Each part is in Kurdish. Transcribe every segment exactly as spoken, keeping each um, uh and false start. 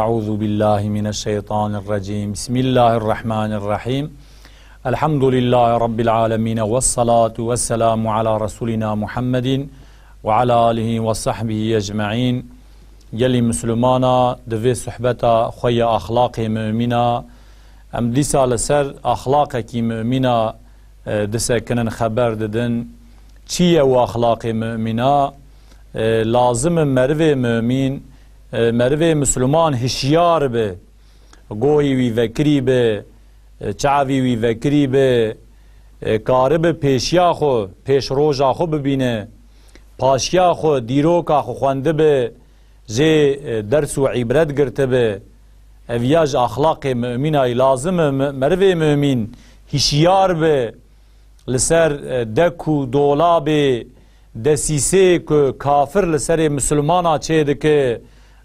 أعوذ بالله من الشيطان الرجيم. بسم الله الرحمن الرحيم. الحمد لله رب العالمين، والصلاة والسلام على رسولنا محمد وعلى آله وصحبه أجمعين. Gelî Misilmana, di vê sohbeta xwe ya axlaqê mumîna, em dîsa li ser axlaqekî mumîna, e, disekinin, xeber didin. Çi ye û axlaqê mumîna? E, lazim e merivê mumîn, e, merivê Misilman hişyar be. Goyî wî vekirî be, e, çavî wî vekirî be, e, karibe pêşiya xwe, pêş roja xwe bibîne, paşiya xwe, dîroka xwe xwendibe, jê, e, ders û îbret girtibe. Ev ya ji axlaqê mumîna yî lazim e, mi-, merivê mumîn hişyar be li ser, e, dek û dolabê desîsê ku kafir li serê Misilmana çêdike,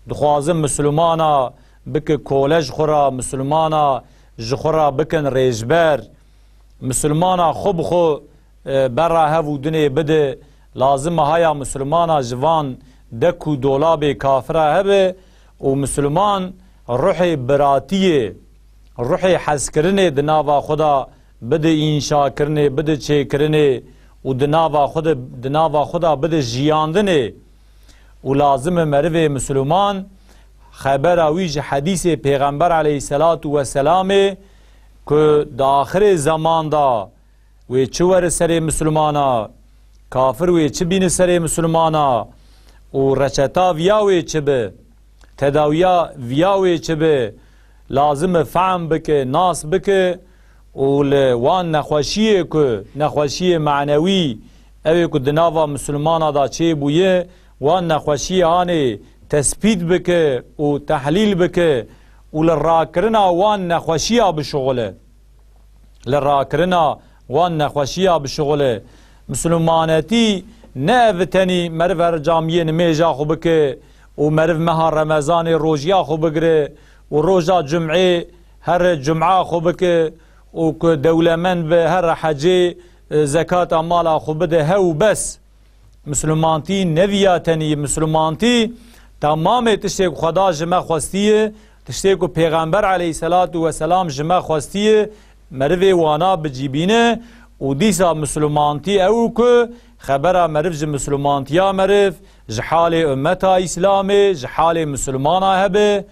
dixwaze Misilmana bike kole ji xwe re, Misilmana ji xwe re bikin rêjber. Misilmana xwe bi xwe, e, bera hev û dinê bide. Lazim e haya Misilmana ji van dek û dolabê kafira hebe û Misilman ruhê biratiyê, ruhê hezkirinê di nava xwe de bide înşakirinê, bide çêkirinê û di nava xwe de, di nava xwe de bide jiyandinê. Û lazim e merivê Misilman xebera wî ji hedîsê Pêxember aleyhisselatu vesselamê ku di axirê zeman de wê çi were serê Misilmana, kafir wê çi bîne serê Misilmana û reçeta viya wê çi be, tedawiya viya wê çi be, lazim e fehm bike, nas bike û li wan nexweşiyê ku nexweşiyê manewî ew ê ku di nava Misilmana de çêbûye, wan nexweşiyê hanê tespît bike û tehlîl bike û li rakirina wan nexweşiya bişuxule. Li rakirina wan nexweşiya bişuxule. Misilmanetî ne ev tenî meriv her camiyê nimêja xwe bike û meriv meha Remezanê rojiya xwe bigire û roja cumê here cuma xwe bike û ku dewlemend be here hecê, e, zekata mala xwe bide hew bes. Misilmantî ne viya tenî, Misilmantî temamê tiştê ku Xweda ji me xwestiye, tiştê ku Pêxember aleyhisselatu vesselam ji me xwestiye, merivê wana bicîbîne û dîsa Misilmantî ew ku xebera meriv ji Misilmantiya meriv, ji halê ummeta Îslamê, ji halê Misilmana hebe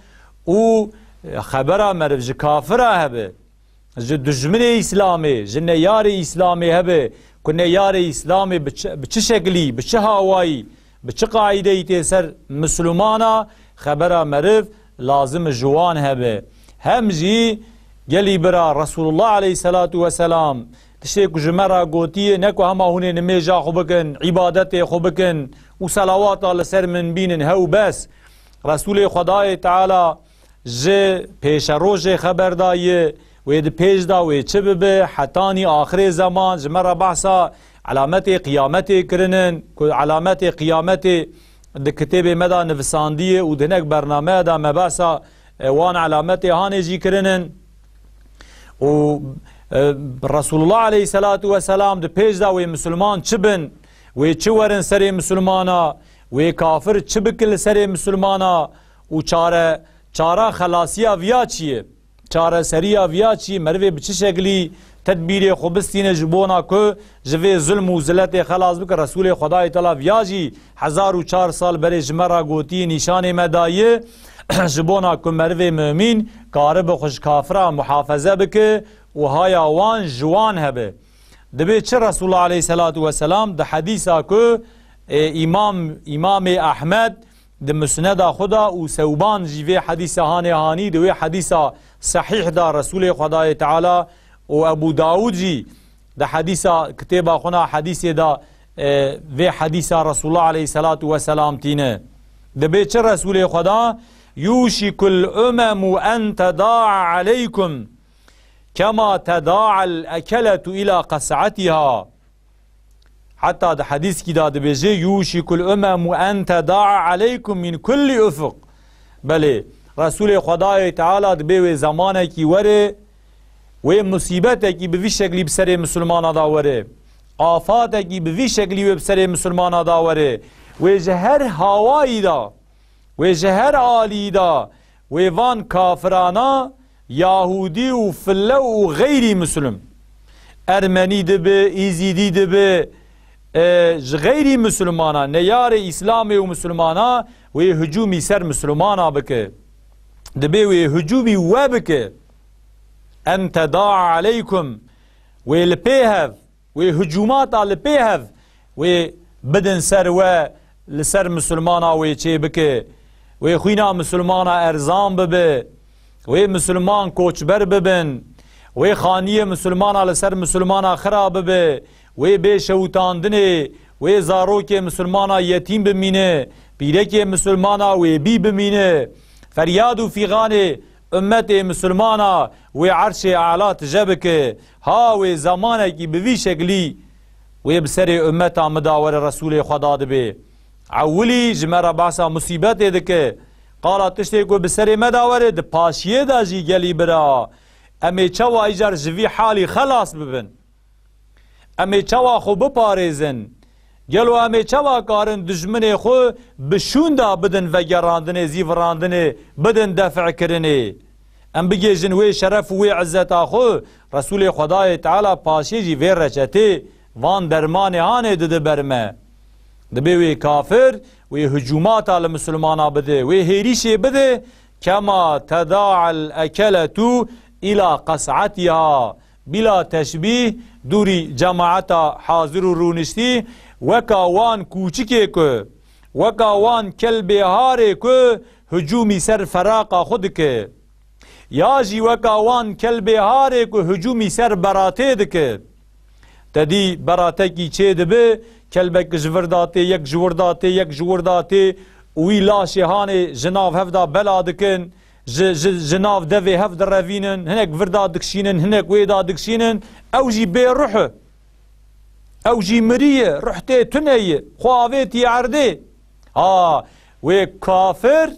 û xebera meriv ji kafira hebe. Ji dijminê Îslamê, ji neyarê Îslamê hebe, ku neyarê Îslamê bi çi, bi çi şeklî, bi çi hawayî, bi çi qaîdeyî tê ser Misilmana, xebera meriv lazim e ji wan hebe. Hem jî gelî bira Resulullah aleyhisselatu vesselam tiştê ku ji me re gotiye, ne ku hema hûn ê nimêja xwe bikin, îbadetê xwe bikin û selawata li ser min bînin, hew bes. Resulê Xwedayê Teala ji pêşerojê xeber daye, wê di pêş de wê çi bibe, hetanî axirê zeman ji me re behsa elametê qiyametê kirinin, ku elametê qiyametê di kitêbê me de nivisandiye û di hinek bernameya de me behsa, e, wan elametê hanê jî kirinin. Û, e, Resulullah aleyhisselatu vesselam di pêş de wê misilman çi bin, wê çi werin serê misilmana, wê kafir çi bikin li serê misilmana û çare, çara xelasiya viya çi ye? Çareseriya viya çi? Merivê bi çi şeklî tedbîrê xwe bistîne ji bona ku ji vê zulm û ziletê xelas bike? Resulê Xwedayê Teala viya jî hezar û çar sal berê ji me re gotiye, nîşanê me daye, ji bona ku merivê mumîn karibe xwe ji kafira muhafeze bike û haya wan ji wan hebe. Dibê çi Resulullah aleyhisselatu vesselam di hedîsa ku, e, Îmam, Îmamê Ehmed di Musneda xwe de û Sewban jî vê hedîsa hanê hanî di wê hedîsa sehîh de Resulê Xwedayê Teala û Ebû Dawud jî di hedîsa kitêba xwe na hedîsê de, e, vê hedîsa Resulullah aleyhisselatu vesselam tîne. Dibê çi Resulê Xweda, "Yûşikul umemu en tedaa aleykum kema teda'al ekeletu ila qes'atiha." Heta di hedîskî de dibêje, "Yûşikul umemu en tedaa aleykum min kulli ufuk." Belê, Resulê Xwedayê Teala dibê wê zemanekî were, wê musîbetekî bi vî şeklî bi serê misilmana da were, afatekî bi vî şeklî wê bi serê misilmana da were, wê ji her hawayî da, wê ji her alî da, Wê van kafirana, Yahûdî û fille û xeyrî Muslim, Ermenî dibi, Îzîdî dibi, e, ji xeyrî Muslimana, neyarê Îslamê û Muslimana, wê hicûmî ser Muslimana bike. Dibê wê hicûmî we bike. En tedaa aleykum, wê li pê hev, wê hicûmata li pê hev, wê bidin ser we, li ser misilmana wê çê bike, wê xwîna misilmana erzan bibe, wê misilman koçber bibin, wê xaniyê misilmana li ser misilmana xira bibe, wê bê şewitandinê, wê zarokê misilmana yetîm bimîne, pîrekê misilmana wê bî bimîne. Feryad û fîxanê ummetê misilmana wê erşê ala tije bike. Ha wê zemanekî bi vî şeklî wê bi serê ummeta min de were Resûlê Xweda dibê. Ewilî ji me re behsa musîbetê dike. Qala tiştê ku bi serê me de were di paşiyê de jî gelî bira. Em ê çawa îcar ji vî halî xelas bibin? Em ê çawa xwe biparêzin? Gelo em ê çawa karin dijminê xwe bi şûnda bidin vegerandinê, zîvirandinê, bidin def'kirinê? Em bigêjin wê şeref û wê izzeta xwe, Resûlê Xwedayê Teala paşê jî vê reçetê, van dermanê hanê dide ber me. Dibê wê kafir, wê hicûmata li misilmana bide, wê hêrîşê bide, kema teda'al ekeletu ila qes'etiha. Bila teşbîh, dûrî cemaeta hazir û rûniştî, weka wan kûçikê ku, weka wan kelbê harê ku hicûmî ser feraqa xwe dike. Ya jî weka wan kelbê harê ku hicûmî ser beratê dike. Te dî beratekî çê dibe, kelbek ji vir da tê, yek ji wir da tê, yek ji wir da tê û wî laşê hanê ji nav hev da bela dikin, ji, ji, ji nav devê hev direvînin, hinek vir da dikişînin, hinek wê da dikişînin, ew jî bê ruh e. Ew jî mirî ye, ruh tê tune ye, xwe avêtî erdê. Ha, wê kafir,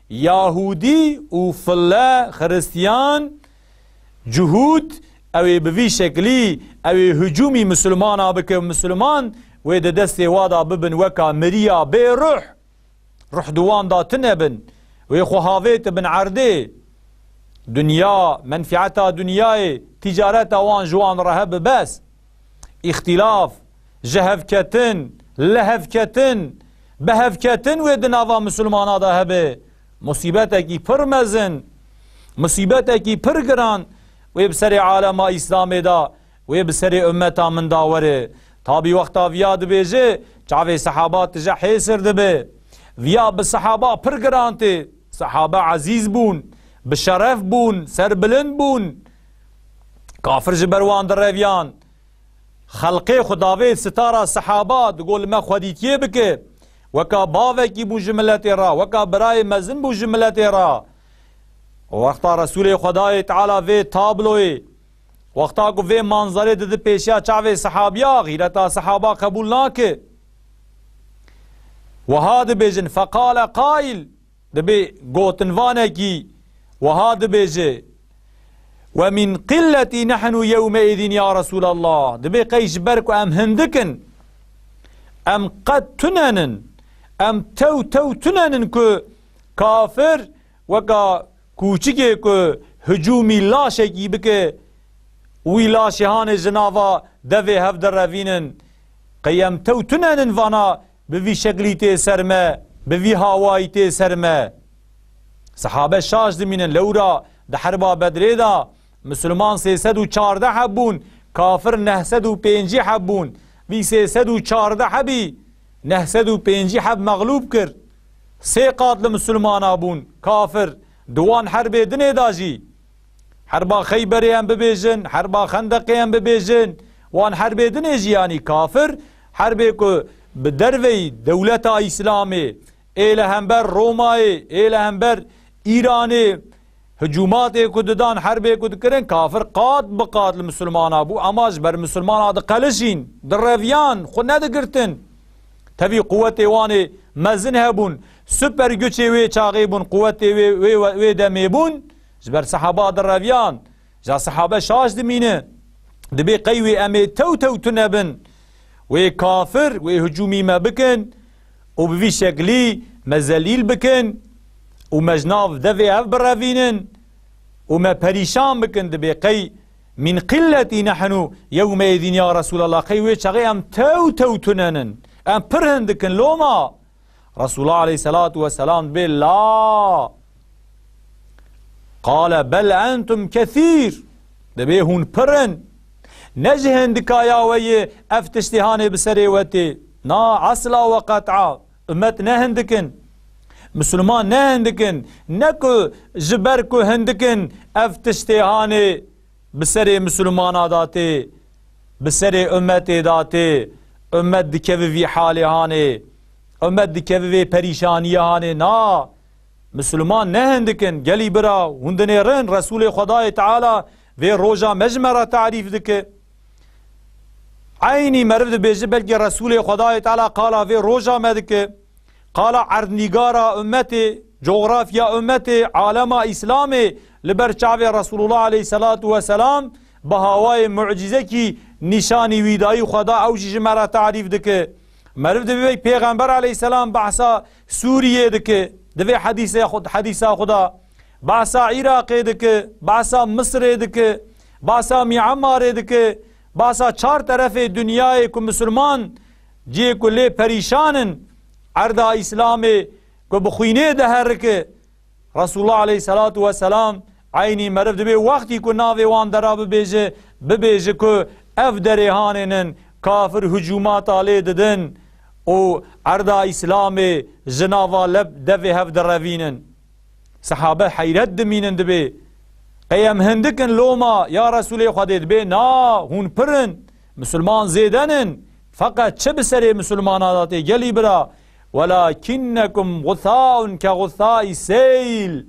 Yahûdî û fille, Xiristiyan, Cihûd, ew ê bi vî şeklî, ew ê hicûmî misilmana bike û misilman wê di destê wa da bibin weka miriya bê ruh. Ruh di wan da tune bin. Wê xwe havêtibin erdê. Dinya, menfieta dinyayê, tîcareta wan ji wan re hebe bes. Îxtîlaf, jihevketin, lihevketin, bihevketin wê di nava misilmana de hebe. Musîbetekî pir mezin, musîbetekî pir giran wê bi serê alema Îslamê de, wê bi serê ummeta min de were. Tabî wexta viya dibêje, çavê sehaba tije hêsir dibe. Viya bi sehaba pir giran tê. Sehaba ezîz bûn, bi şeref bûn, serbilind bûn. Kafir ji ber wan direviyan. Xelqê xwe davê sitara sehaba, digot li me xwedîtiyê bike. Weka bavekî bû ji miletê re, weka birayê mezin bû ji miletê re. Wexta Resûlê Xwedayê Teala vê tabloyê, wexta ku vê manzerê didi pêşiya çavê sehabiya, xîreta sehaba qebûl nake. Wiha dibêjin, feqale qaîl, Dibê gotinvanekî wiha dibêje, "Ve min qilleti nehnu yewmeîzin ya Resûlallah." Dibê qey ji ber ku em hindik in, em qet tunenin, em tew tew tunenin ku kafir weka kûçikê ku hicûmî laşekî bike, wî laşê hanê ji nava devê hev direvînin. Qey em tew tunenin vana bi vî şeklî tê ser me, bi vî hawayî tê ser me. Sehabe şaş dimînin, lewra di herba Bedrê de misilman sê sed û çardeh heb bûn, kafir neh sed û pêncî heb bûn. Vî sê sed û çardeh hebî, neh sed û pêncî heb mexlûb kir. Sê qat li misilmana bûn, kafir, di wan herbê dinê de jî. Herba Xeyberê em bibêjin, herba Xendeqê em bibêjin, wan herbê dinê jî, yanî kafir, herbê ku bi derveyî dewleta Îslamê, ê li hember Romayê, ê li hember Îranê, hicûmatê ku didan, herbê ku dikirin, kafir qat bi qat li misilmana bû, ema ji ber misilmana diqelişîn, direviyan, xwe nedigirtin. Tevî quwetê wan ê mezin hebûn, super güçê wê çaxê bûn, quwetê wê, wê, wê demê bûn, ji ber sehaba direviyan. Ja sehabe şaş dimîne. Dibê qey wê em ê tew tew tune bin. Wê kafir, wê hicûmî me bikin û bi vî şeklî me zelîl bikin û me ji nav devê hev birevînin û me perîşan bikin, dibê qey min qilletî nehnu yewmeydîn ya Resûlallah, qey wê çaxê em tew tew tunenin, em pir hindik in loma. Resûlullah aleyhisselatu vesselam dibê la. Qale bel entum kethîr. Dibê hûn pir in. Ne ji hindikaya we yê ev tiştê hanê bi serê we tê. Na, esla we qet'a. Ummet ne hindik in. Misilman ne hindik in. Ne ku ji ber ku hindik in ev tiştê hanê bi serê misilmana da tê, bi serê ummetê da tê, ummet dikeve vî halê hanê, ummet dikeve vê perîşaniyê hanê. Na, misilman ne hindik in, gelî bira, hûn dinêrin, Resûlê Xwedayê Teala vê roja me ji me re tarîf dike. Eynî meriv dibêje, belkî Resûlê Xwedayê Teala qala vê roja me dike. Qala erdnîgara ummetê, cografya ummetê, alema Îslamê li ber çavê Resûlullah aleyhisselatu vesselam bi hawayê mucîzekî nîşanî wî dayî xwe da, ew jî ji me re tarîf dike. Meriv divê pêxember aleyhisselam behsa Sûriyê dike, divê hedîsê xwe, hedîsa xwe da. Behsa Iraqê dike, behsa Misirê dike, behsa Myanmarê dike, behsa çar terefê dinyayê ku misilman cihê ku lê perîşan in, erda Îslamê ku bi xwînê diherike. Resulullah aleyhisselatu vesselam eynî meriv dibê wextî ku navê wan dera bibêje, bibêje ku ev derê hanê nin, kafir hicûmata lê didin û erda Îslamê ji nava leb devê hev direvînin. Sehabe heyret dimînin dibê. Qey em hindik in loma, ya Resûlê Xwedê? Dibê na, hûn pir in. Misilman zêde nin. Feqet çi bi serê misilmana da tê gelî bira? Welakinnekum guthaun ke guthai seyl.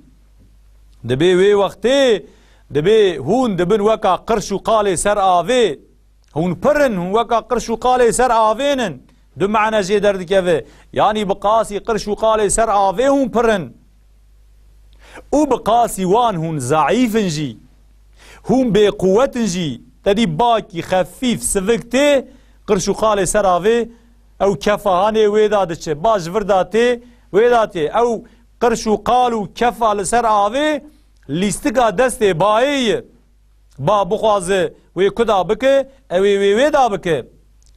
Dibê wê wextê, dibê hûn dibin weka qirş û qalê ser avê. Hûn pir in, hûn weka qirş û qalê ser avê nin. Du mane jê derdikeve. Yanî bi qasî qirş û qalê ser avê hûn pir in. Û bi qasî wan hûn zeîf in jî. Hûn bêquwet in jî. Te dî bakî xefîf, sivik tê, qirş û qalê ser avê, ew kefa hanê wê da diçe. Ba ji vir da tê, wê da tê. Ew qirş û qal û kefa li ser avê, lîstika destê bayê ye. Ba bixwaze wê kuda bike, ew ê wê wê da bike.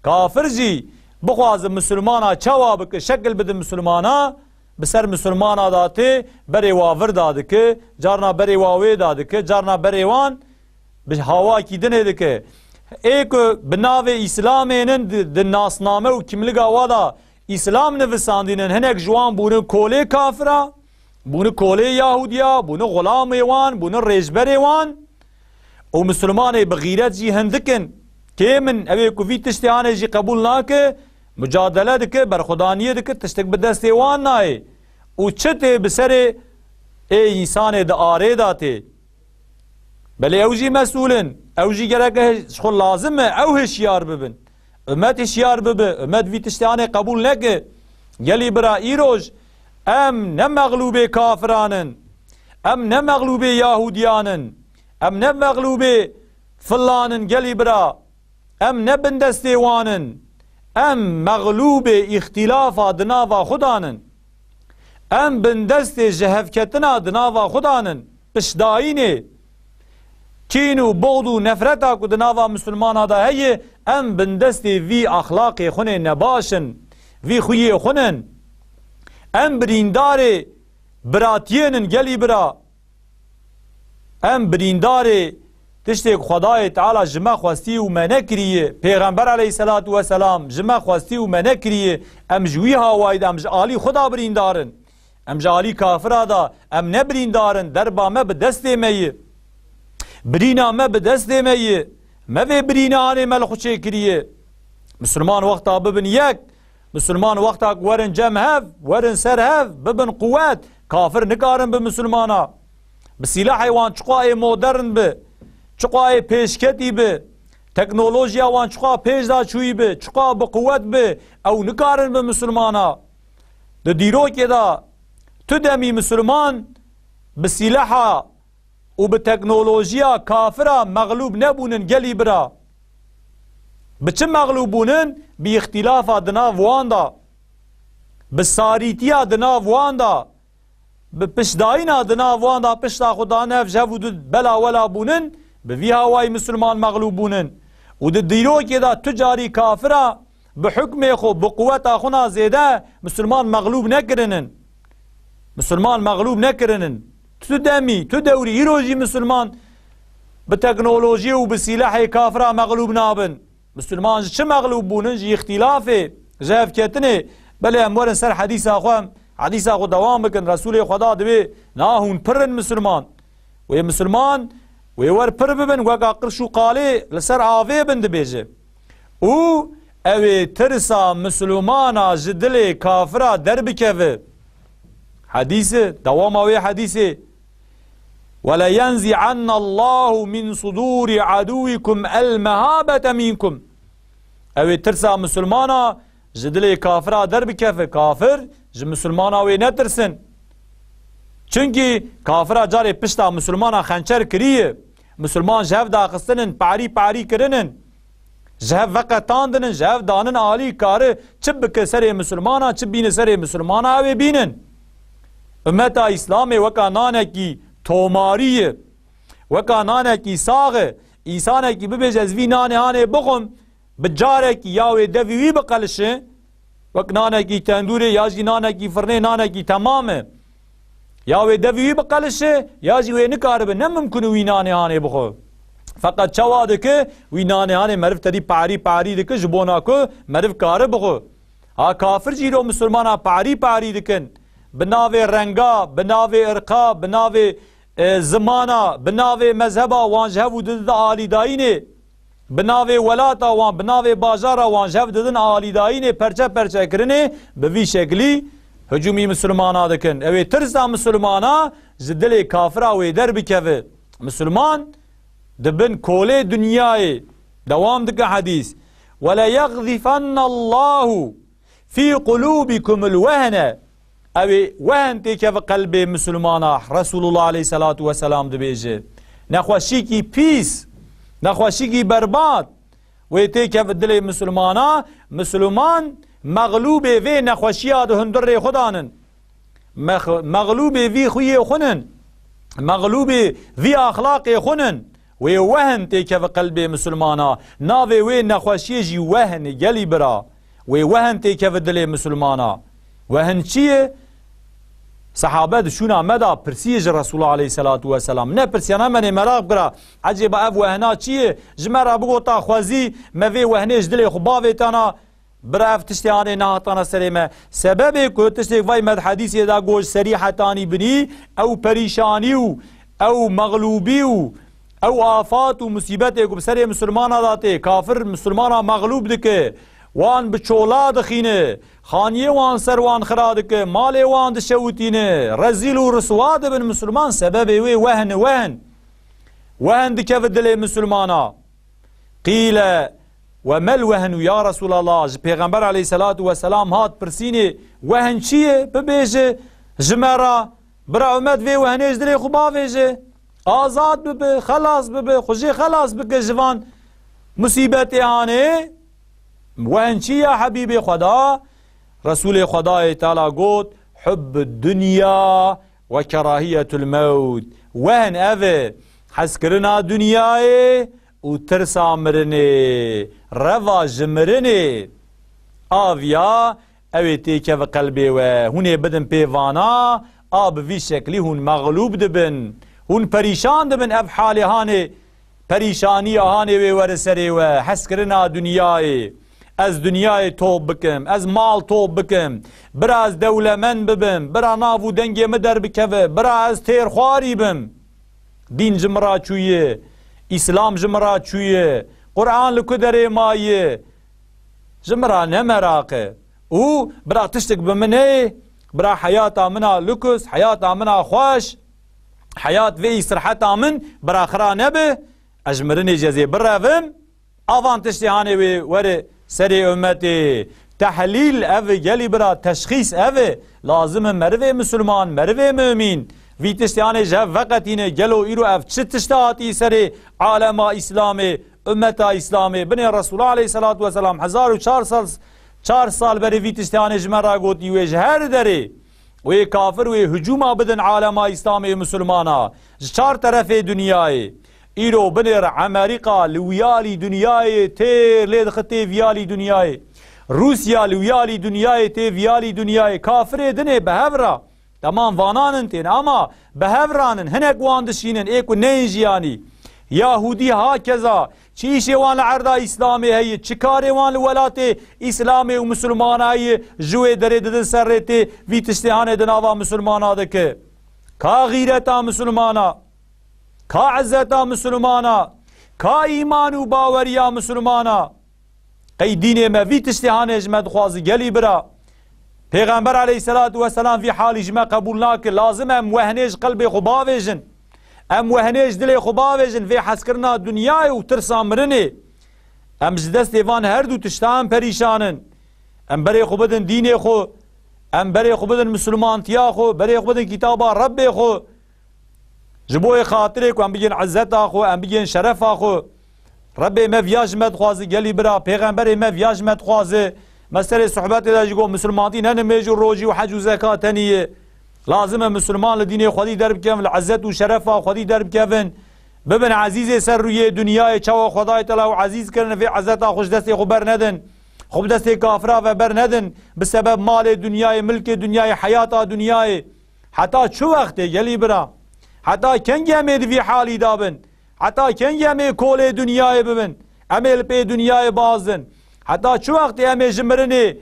Kafir jî bixwaze misilmana çawa bike, şekil bide misilmana, bi ser misilmana da tê, berê wa vir da dike, carna berê wa wê da dike, carna berê wan bi hawakî dinê dike. Ê ku bi navê Îslamê nin di, di nasname û kimliga wa da Îslam nivisandînin, hinek ji wan bûne kolê kafira, bûne kolê Yahudiya, bûne xulamê wan, bûne rêjberê wan. Û misilmanê bi xîret jî hindik in. Kêm in, ew ê ku vî tiştê hanê jî qebûl nake, mucadele dike, berxwedaniyê dike, tiştek bi destê wan nayê. Û çi tê bi serê ê însanê di arê de tê. Belê ew jî mesûl in. Ew jî gereke ji xwe lazim e ew hişyar bibin. Ummet hişyar bibe. Ummet vî tiştê hanê qebûl neke. Gelî bira, îroj em ne mexlûbê kafiran in. Em ne mexlûbê Yahudiyan in. Em ne mexlûbê filan in, gelî bira. Em ne bindestê wan in. Em mexlûbê îxtîlafa di nava xwe de nin. Em bindestê ji hevketina di nava xwe de nin. Piştdayînê kîn û buxd û nefreta ku di nava misilmana de heye, em bindestê vî exlaqê xwe nê nebaş in, vî xuyê xwe nin. Em birîndarê biratiyê nin gelî bira. Em birîndarê tiştê ku Xwedayê Teala ji me xwestî û me nekiriye, Pêxember aleyhisselatu vesselam ji me xwestî û me nekiriye, em ji wî hawayî de, em ji alî xwe de birîndar in. Em ji alî kafira de, em ne birîndar in, derba me bi destê me ye. Birîna me bi destê me ye. Me vê birîna anê me li xwe çêkiriye. Misilman wexta bibin yek, Misilman wexta ku werin cem hev, werin ser hev, bibin quwet, kafir nikarin bi misilmana. Bi sîlahê wan çiqa ê modern bi, çiqa ê pêşketî bi, teknolojiya wan çiqa pêş de çûyî bi, çiqa bi quwet bi, ew nikarin bi misilmana. Di dîrokê de tu demî misilman bi sîlaha û bi teknolojiya kafira mexlûb nebûnin gelî bira. Bi çi mexlûb bûnin? Bi îxtîlafa di nav wan de, bi sarîtiya di nav wan de, bi piştdayîna di nav wan de pişta xwe dane ev ji hev û du bela wela bûnin, bi vî hawayî misilman mexlûb bûnin. Û di dîrokê de tu carî kafira bi hukmê xwe, bi quweta xwe na zêde misilman mexlûb nekirinin. Misilman mexlûb nekirinin. Tu demî, tu dewrî, îro jî misilman bi teknolojiyê û bi sîlehê kafira mexlûb nabin. Misilman ji çi mexlûb bûnin? Ji îxtîlafê, ji hevketinê. Belê em werin ser hedîsa xwe, em hedîsa xwe dewam bikin. Resûlê Xweda dibê, na hûn pir in misilman. Wê misilman, wê wer pir bibin, weka qirş û qalê li ser avê bin dibêje. Û ew ê tirsa misilmana ji dilê kafira derbikeve. Hedîs e, dewama wê hedîsê. "Weleyenzi'anne Allahu min sudûri adûwikum el mehabete minkum." Ew ê tirsa misilmana ji dilê kafira derbikeve. Kafir ji misilmana wê netirsin. Çunkî kafira carê pişta misilmana xençer kiriye. Misilman ji hev daxistinin, parî parî kirinin. Ji hev veqetandinin, ji hev danin alî, kari çi bike serê misilmana, çi bîne serê misilmana, ew ê bînin. Ummeta Îslamê weka nanekî tomarî ye, weka nanekî sax e. Însanekî bibêje, ez vî nanê hanê bixwim, bi carekî ya wê devî wî biqelişe, wek nanekî tendûrê ya jî nanekî firnê, nanekî temam e. Ya wê devî wî biqelişe, ya jî wê nikaribe, ne mimkun e wî nanê hanê bixwe. Feqet çawa dike, wî nanê hanê meriv tedî parî parî dike, ji bona ku meriv kare bixwe. Ha kafir jî îro misilmana parî parî dikin. Bi navê renga, bi navê irqa, bi navê, e, zimana, bi navê mezheba wan ji hev û du dide alîdayînê. Bi navê welata wan, bi navê bajara wan ji hev didin alîdayînê, perçe perçe kirinê, bi vî şeklî hicûmî misilmana dikin. Ew ê tirsa misilmana ji dilê kafira wê derbikeve. Misilman di bin kolê dinyayê, dewam dike hedîs. "Wele yexzifenne Allahu fî qulûbikumul wehne." Ew ê wehn têkeve qelbê misilmana, Resulullah aleyhisselatu vesselam dibêje. Nexweşîkî pîs, nexweşîkî berbat wê têkeve dilê misilmana, misilman mexlûbê vê nexweşiya di hundirê xwe danin. Mex-, mexlûbê vî xuyê xwe nin, mexlûbê vî axlaqê xwe nin. Wê wehn têkeve qelbê misilmana. Navê wê nexweşiyê jî wehn e, gelî bira. Wê wehn têkeve dilê misilmana. Wehn çi ye? Sehabe di şûna me de pirsiye ji Resulullah aleyhisselatu vesselam. Ne pirsiyana me nê meraq bira. Ecêba ev wehna çi ye? Ji me re bigota xwezî, me vê wehnê ji dilê xwe bavêtana. Bira ev tiştê anê nehatana serê me. Sebebê ku tiştê vay me di hedîsê de got, serîhetanî binî, ew perîşanî û ew mexlûbî û ew afat û musîbetê ku bi serê misilmana de tê, kafir misilmana mexlûb dike, wan bi çola dixîne, xaniyê wan ser wan xira dike, malê wan dişewitîne, rezîl û riswa dibin misilman, sebebê wê wehn, wehn. Wehn dikeve dilê misilmana. Qîle, "We mel wehnu ya Resulallah?" Ji Pêxember aleyhisselatu vesselam hat pirsînê, "Wehn çi ye? Bibêje ji me re, bira umet vê wehnê ji dilê xwe bavêje. Azad bibe, xelas bibe, xwe jê xelas bike ji van musîbetê hanê. Wehn çi ya Hebîbê Xweda?" Resulê Xwedayê Teala got, "Hubbud dunya ve kerahiyetul mewt." Wehn ev e, hezkirina dinyayê û tirsa mirinê, reva ji mirinê. Aviya ew ê têkeve qelbê we. Hûn ê bidin pê vana, a bi vî şeklî hûn mexlûb dibin. Hûn perîşan dibin ev halê hanê, perîşaniya hanê wê were serê we, hezkirina dinyayê. Ez dinyayê top bikim, ez mal top bikim, bira ez dewlemend bibim, bira nav û dengê min derbikeve, bira ez têrxwarî bim. Dîn ji min re çûye, Îslam ji min re çûye, Quran li ku derê maye, ji min re ne meraq e. Û bira tiştek bi min heye, bira heyata min a lukus, heyata min a xweş, heyat vê îstirheta min bira xira nebe, ez ji mirinê jî ez ê birevim. Avan tiştê hanê wê were serê ummetê. Tehlîl ev e, gelî bira, teşxîs ev e. Lazim e merivê misilman, merivê mumîn vî tiştê hanê ji hev veqetîne. Gelo îro ev çi tişt hatî serê alema Îslamê, ummeta Îslamê? Binê Resulullah aleyhisselatu vesselam hezar û çar sal, çar sal berê vî tiştê hanê ji me re gotî, wê ji her derê Wê kafir wê hicûma bidin alema Îslamê û Misilmana ji çar terefê dinyayê. Îro binêr Emerîka li wiyalî dinyayê têr lê dixe tê viyalî dinyayê. Rûsya li wiyalî dinyayê tê viyalî dinyayê. Kafirê dinê bi hev ra. Temam vanan in tên ama bi hev ranin hinek wan dişînin ê ku neyên jiyanî. Yahûdî hakeza. Çi îşê wan li erda Îslamê heye, çi karê wan li welatê Îslamê û Misilmana heye, ji wê derê didin ser rê tê vî tiştê hanê di nava Misilmana dike. Ka xîreta Misilmana, ka izzeta Misilmana, ka îman û baweriya Misilmana. Qey dînê me vî tiştê hanê ji me dixwazi gelî bira. Pêxember aleyhisselatu vesselam vî halî ji me qebûl nake. Lazim em wehnê ji qelbê xwe bavêjin. Em wehnê ji dilê xwe bavêjin vê hezkirina dinyayê û tirsa mirinê. Em ji destê van her du tişta em perîşan in. Em berê xwe bidin dînê xwe. Em berê xwe bidin misilmantiya xwe. Berê xwe bidin kitaba Rebbê xwe. Ji bo yê xatirê ku em bigên izzeta xwe, em bigên şerefa xwe. Rebbê me viya ji me dixwaze gelî bira, pêxemberê me viya ji me dixwaze. Me serê sohbetê de jî got, misilmantî ne nimêj û rojî û hec û zeka tenî ye. Lazim e misilman li dînê xwedî derbikevin, li izzet û şerefa xwedî derbikevin. Bibin ezîzê ser rûyê dinyayê, çawa Xwedayê Teala û ezîz kirin, vê izzeta xwe ji destê xwe bernedin. Xwe bi destê kafira ve bernedin. Bi sebeb malê dinyayê, milkê dinyayê, heyata dinyayê. Heta çi wextê gelî bira? Heta kengî em ê di vî halî de bin? Heta kengî em ê kolê dinyayê bibin? Em ê li pê dinyayê bazin? Heta çi wextê em ê ji mirinê,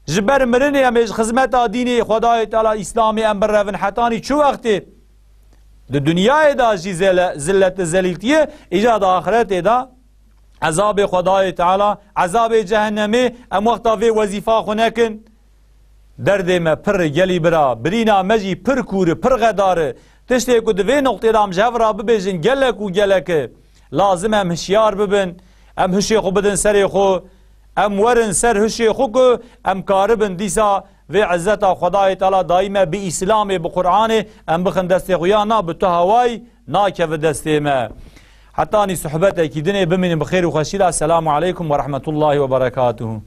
ji ber mirinê em ê ji xizmeta dînê Xwedayê Teala Îslamê em birevin? Hetanî çi wextê? Di dinyayê de jî zele-, zillet û zelîltiyê, îca di axretê de ezabê Xwedayê Teala, ezabê cehennemê, em wexta vê wezîfa xwe nekin. Derdê me pir e gelî bira, birîna me jî pir kûr e, pir xedar e. Tiştê ku di vê noqtê de em ji hev re bibêjin gelek û gelek e. Lazim em hişyar bibin, em hişê xwe bidin serê xwe, em werin ser hişê xwe ku em karibin dîsa vê izzeta Xwedayê Teala dayî me bi Îslamê, bi Qur'anê, em bixin destê xwe, ya na bi tu hawayî nakeve destê me. Hetanî sohbetekî dinê bimînin bi xêr û xweşî de. Selamu aleykum ve rahmetullahi ve berekatuhu.